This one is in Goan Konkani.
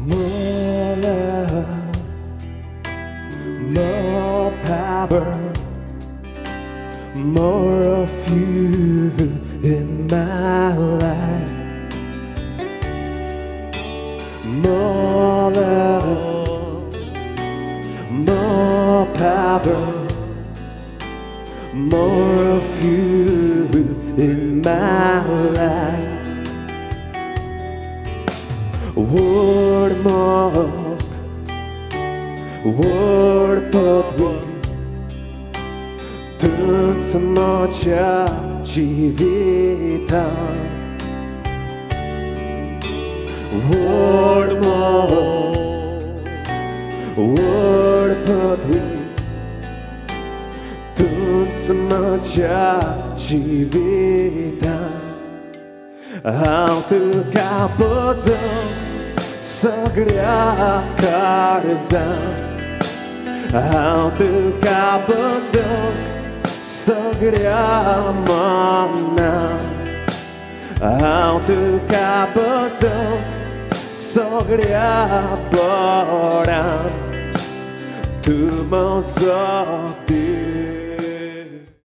More love, more power, more of you in my life. More love, more power, more of you in my life. Word mok, word पदवी तूंच म्हज्या जिवितांत. Word mok, word पदवी तूंच म्हज्या जिवितांत. हांव तुका पसंत सगळ्या काळजान, हांव तुका पसंत सगळ्या मनान, हांव तुका पसंत सगळ्या बळान. तूं म्हजो देव.